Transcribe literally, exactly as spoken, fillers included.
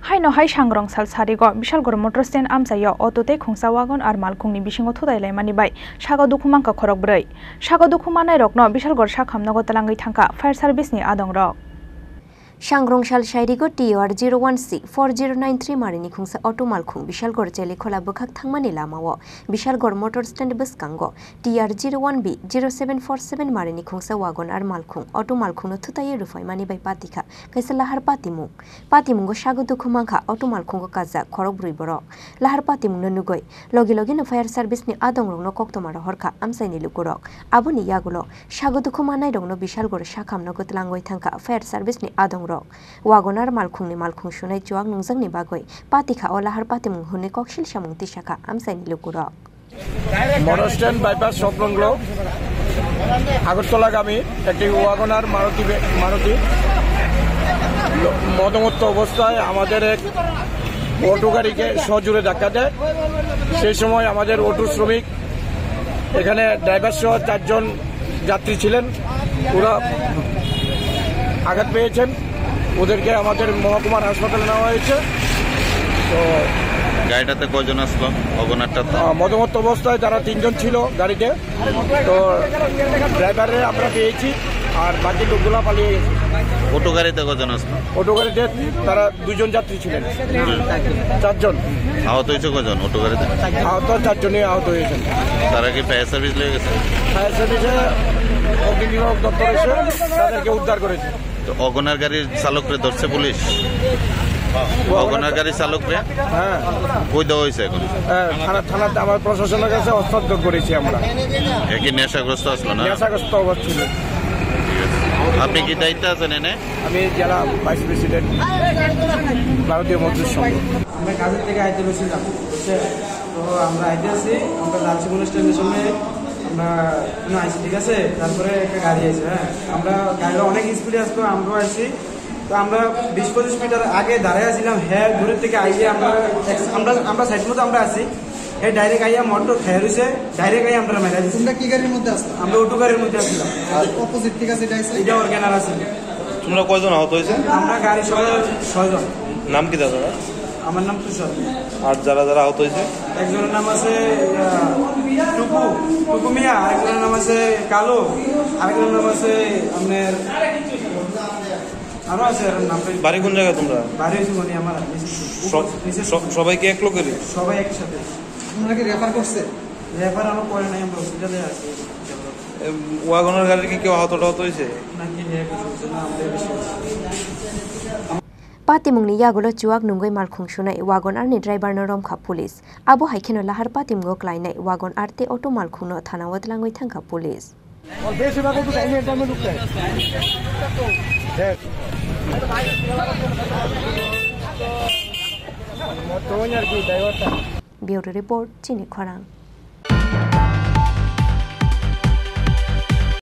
Haino hai sangrong sal sarigo Bishalgarh motor stand amchaio auto tei khungsa Wagon R malkhungni bisingo thutai laimani bai sago dukhu mankha khorokbrwi. Sago dukhu mannairokno Bishalgarh sakham nogo twlangwi thangkha fire service ni adongrok. Sangrong sal sairigo T R zero one C four zero nine three marini khungsa auto malkhung Bishalgarh Chelikhola bwkhak thangmani lamao Bishalgarh motor stand bwskango T R zero one B zero seven four seven marini khungsa Wagon R malkhung auto malkhungno thutaiwi rwphaimani bai patikha kaisa lahar patimung. Patimungo sago dukhu mankha auto malkhungo kajak khorokbrwi borok. Lahar patimungno nugwi logi logino fire service ni adongrokno koktwma rohorkha amchaini lukurok. Aboni yagulo sago dukhu mannairokno Bishalgarh sakhamno gwtlangwi thangkha fire service ni adongrok. Wagon R malkhungni malkhung sunai chuak nungjakni bagwi patikha o lahar patimung hwnwi koksil samung tisakha amchaini lukurok. Model stand bypass সংলগ্ন আগরতলাগামী একটি ওয়াগনার মারুতি ভ্যা-, মারুতি ল-, মদমত্ত অবস্থায় আমাদের এক অটো গাড়িকে সজোরে ধাক্কা দেয়। সেই সময় আমাদের অটো শ্রমিক, এখানে ড্রাইভার সহ চারজন যাত্রী ছিলেন, ওরা আঘাত পেয়েছেন। ওদেরকে আমাদের মহকুমার হাসপাতালে নেওয়া হয়েছে। তো গাড়িটাতে কয়জন আসলো? ওয়াগনারটাতে? আহ, মদমত্ত অবস্থায় তারা তিনজন ছিল গাড়িতে। তো ড্রাইভাররে আমরা পেয়েছি, আর বাকি লোকগুলা পালিয়ে গেছে। অটো গাড়িতে কয়জন আসলো? অটো গাড়িতে তারা দুজন যাত্রী ছিলেন। চারজন। আহত হয়েছে কয়জন অটো গাড়িতে? আহত চারজনই আহত হয়েছেন। তারা কি ফায়ার সার্ভিস লেগে গেছে? ফায়ার সার্ভিসে অগ্নি নির্বাপক দপ্তর এসে তাদেরকে উদ্ধার করেছে। তো ওয়াগনার গাড়ির চালকরে ধরছে পুলিশ? ওয়াগনার গাড়ির চালকরে? হ্যাঁ। কই দেওয়া হয়েছে এখন? হ্যাঁ, থানা, থানাতে আমার প্রশাসনের কাছে হস্তান্তর করেছি আমরা। এ কি নেশাগ্রস্ত আসলো না? নেশাগ্রস্ত অবস্থা ছিল। ঠিক আছে। আপনি কি দায়িত্বে আছেন এনে? আমি জেলা ভাইস প্রেসিডেন্ট ভারতীয় মজদুর সংঘ। আমরা কাজের থেকে আইতে বলছিলাম, বুঝছেন? তো আমরা আইতে আছি, আমরা যাচ্ছি কোনো স্টেশনে, আমরা কোনো আইসি, ঠিক আছে? তারপরে একটা গাড়ি আছে, হ্যাঁ, আমরা গাড়িটা অনেক স্পিডে আসতো, আমরাও আইছি। তো আমরা বিশ পঁচিশ মিটার আগে দাঁড়ায় আছিলাম, হ্যাঁ, দূরের থেকে আইয়ে আমরা এক-, আমরা, আমরা সাইড মতো আমরা আছি। হে ডাইরেক্ট আইয়া মোটর খেয়ে রইছে, ডাইরেক্ট আইয়া আমরা মেরে দিছি। তোমরা কি গাড়ির মধ্যে আসছো? আমরা অটো গাড়ির মধ্যে আসছিলাম। আর অপোজিট, ঠিক আছে, এটা আছে? এটা অর্গানার আছে। তোমরা কয়জন আহত হয়েছে? আমরা গাড়ি সহ ছয়জন। নাম কি দাদা? আমার নাম তুষার। আর যারা যারা আহত হয়েছে? একজনের নাম আছে, আহ, টুকু, টুকু মিয়া, আরেকজনের নাম আছে কালো, আরেকজনের নাম আছে আপনার, আরো আছে, এর নামটা বাড়ি কোন জায়গায় তোমরা? বাড়ি হচ্ছে মানে আমার নিচে, সব, নিচে সব, সবাই কি এক লোকেরই? সবাই একসাথে। ওনারা কি রেফার করছে? রেফার আমরা করে নাই, আমরা হসপিটালে আছি। এম, ওয়াগনার গাড়ির কি কেউ আহত টাহত হয়েছে? নাকি হে কিছু হচ্ছে না, আমাদের বেশি হচ্ছে। Patimungni yagulo chuak nungwi malkhung sunai Wagon R ni driver no romkha police. Abo hai kheno lahar patimungo klainai Wagon R tei auto malkhungno thana o twlangwi thangkha police. Bureau report, Chini Khorang.